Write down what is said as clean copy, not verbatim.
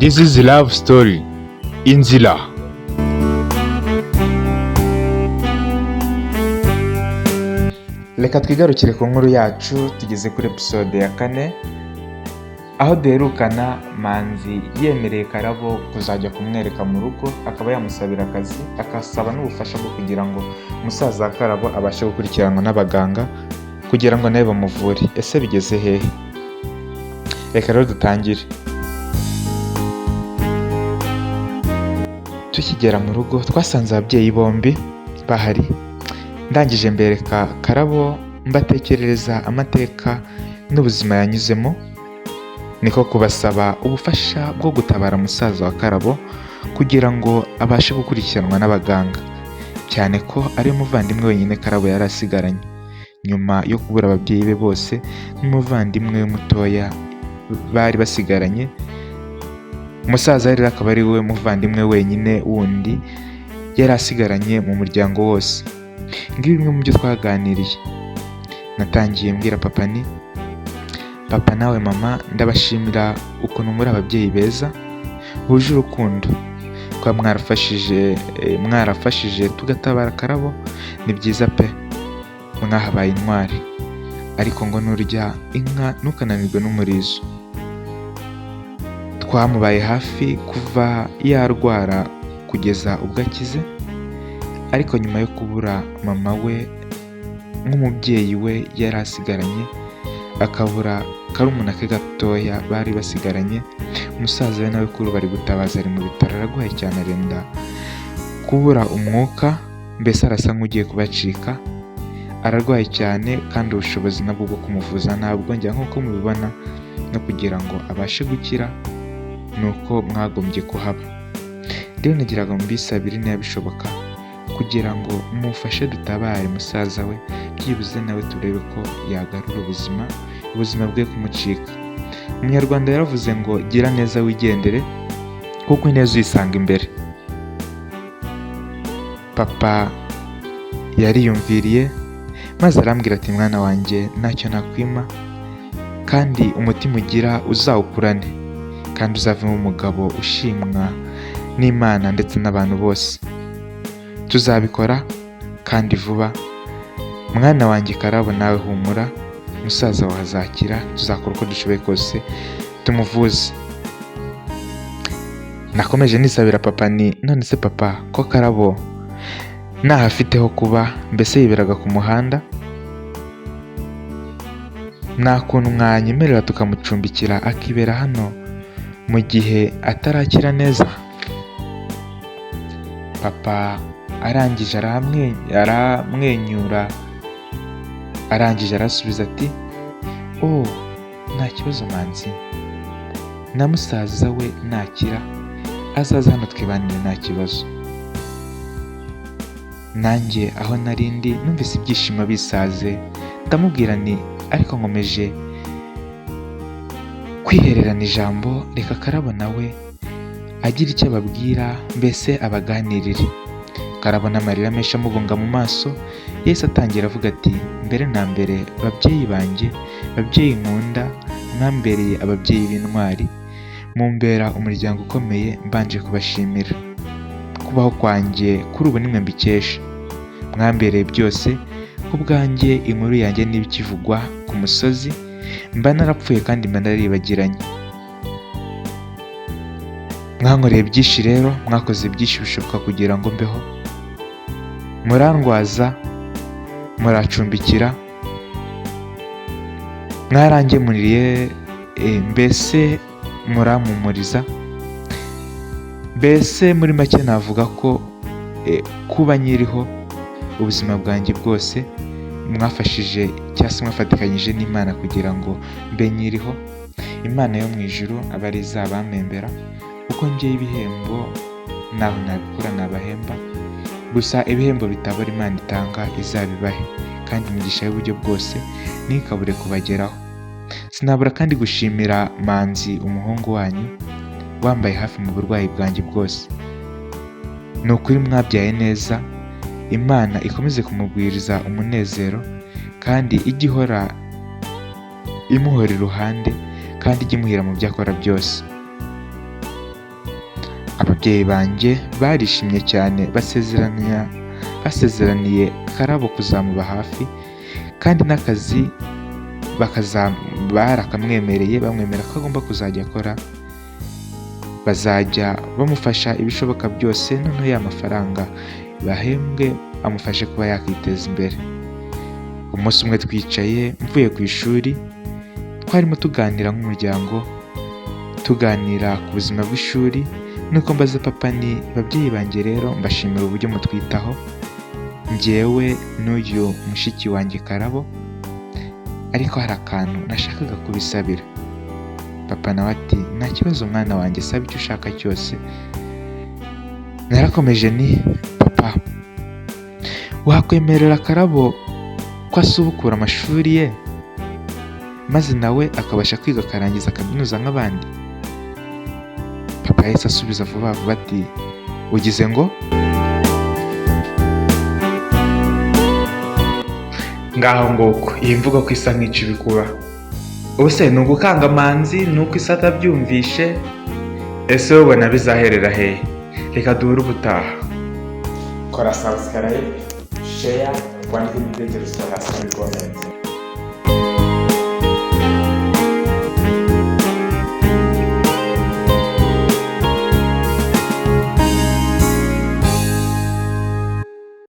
This is love story. Inzira. Reka twigarukire ku nkuru yacu. Tugeze kuri episode ya 4, aho duherukana Manzi yemereye Karabo kuzajya kumwereka mu rugo, akaba yamusabira akazi, akasaba n'ubufasha bwo kugira ngo umusaza wa Karabo abashe gukurikiranwa n'abaganga kugira ngo nawe bamuvure. Ese bigeze hehe? Reka rero dutangire. Tukigera mu rugo twasanze ababyeyi bombi bahari. Ndangije mbereka Karabo, mbatekerereza amateka n'ubuzima yanyuzemo, niko kubasaba ubufasha bwo gutabara musaza wa Karabo kugira ngo abashe gukurikiranwa n'abaganga, cyane ko ari umuvandimwe wenyine Karabo yari asigaranye nyuma yo kubura ababyeyi be bose n'umuvandimwe we mutoya bari basigaranye. Umusaza rero akaba ari we muvandimwe wenyine wundi yari asigaranye mu muryango wose. Ngibi bimwe mu byo twaganiriye. Natangiye mbwira papa nti: "Papa nawe mama, ndabashimira ukuntu muri ababyeyi beza buje urukundo, kuba mwarafashije tugatabara Karabo ni byiza pe, mwahabaye intwari. Ariko ngo nurya inka ntukananirwe n'umurizo. Twamubaye hafi kuva yarwara kugeza ubwo akize, ariko nyuma yo kubura mama we nk'umubyeyi we yari asigaranye, akabura karumuna ke gatoya bari basigaranye, musaza we nawe kuri ubu bari gutabaza, ari mu bitaro, ararwaye cyane, arenda kubura umwuka, mbese arasa nk'ugiye kubacika, ararwaye cyane kandi ubushobozi nabwo bwo kumuvuza ntabwo njya nk'uko mubibona, no kugira ngo abashe gukira ni uko mwagombye kuhaba. Rero nagiraga ngo mbisabire niba bishoboka kugira ngo mufashe dutabare musaza we, byibuze nawe turebe ko yagarura ubuzima bwe kumucika. Umunyarwanda yaravuze ngo gira neza wigendere, kuko ineza uyisanga imbere." Papa yariyumviriye maze arambwira ati: "Mwana wanjye, ntacyo nakwima, kandi umutima ugira uzawukurane, kandi uzavemo umugabo ushimwa n'Imana ndetse n'abantu bose. Tuzabikora kandi vuba. Mwana wanjye Karabo, nawe humura, musaza wawe azakira, tuzakora uko dushoboye kose tumuvuze." Nakomeje nisabira papa ni: "None se papa, ko Karabo ntaho afite ho kuba, mbese yiberaga ku muhanda, nta kuntu mwanyemerera tukamucumbikira akibera hano mu gihe atarakira neza?" Papa arangije aramwenyura, arangije arasubiza ati: "Oh, nta kibazo Manzi, na musaza we nakira azaza hano twibanire, nta kibazo." Nanjye aho nari ndi numvise ibyishimo bisaze, ndamubwira nti: "Ariko nkomeje kwihererana ijambo, reka Karabo nawe agira icyo ababwira, mbese abaganirire." Karabo n'amarira menshi amubunga mu maso yahise atangira avuga ati: "Mbere na mbere, babyeyi banjye, babyeyi nkunda, mwambereye ababyeyi b'intwari, mumbera umuryango ukomeye, mbanje kubashimira. Kubaho kwanjye kuri ubu nimwe mbikesha, mwambereye byose. Ku bwanjye inkuru yanjye niba ikivugwa ku musozi, mba narapfuye kandi mba naribagiranye. Mwankoreye byinshi rero, mwakoze byinshi bishoboka kugira ngo mbeho, murandwaza, muracumbikira, mwarangemuriye, mbese murampumuriza. Mbese muri make navuga ko kuba nkiriho ubuzima bwanjye bwose mwafashije cyangwa se mwafatikanyije n'Imana kugira ngo mbe nkiriho. Imana yo mu ijuru abe ari izabampembera, kuko njyewe ibihembo ntaho nabikura nabahemba. Gusa ibihembo bitabora Imana itanga izabibahe, kandi imigisha y'uburyo bwose ntikabure kubageraho. Sinabura kandi gushimira Manzi, umuhungu wanyu wambaye hafi mu burwayi bwanjye bwose. Ni ukuri mwabyaye neza, Imana ikomeze kumugwiriza umunezero, kandi ijye ihora imuhora iruhande, kandi ijye imuhira mu byo akora byose." Ababyeyi banjye barishimye cyane, basezeraniye Karabo kuzamuba hafi, kandi n'akazi barakamwemereye, bamwemera ko agomba kuzajya akora, bazajya bamufasha ibishoboka byose, noneho ya mafaranga bahembwe amufashe kuba yakiteza imbere. Umunsi umwe twicaye mvuye ku ishuri, twarimo tuganira nk'umuryango, tuganira ku buzima bw'ishuri, nuko mbaza papa ni babyeyi banjye rero mbashimira uburyo mutwitaho, njyewe n'uyu mushiki wanjye Karabo, ariko hari akantu nashakaga kubisabira. Papa nawe ati nta kibazo mwana wanjye, saba icyo ushaka cyose. Narakomeje ni papa, wakwemerera Karabo ko asubukura amashuri ye maze nawe akabasha kwiga akarangiza kaminuza nk'abandi? Papa yahise asubiza vuba vuba ati ugize ngo? Ngaho nguko iyi mvugo ko isa nk'ica ibikuba. Ubuse ni ugukanga amanzi, ni uko isa atabyumvishe? Ese wowe ubona bizaherera hehe? Reka duhure ubutaha. Kora subscribe, share, wandike igitekerezo cyawe hasi muri comment.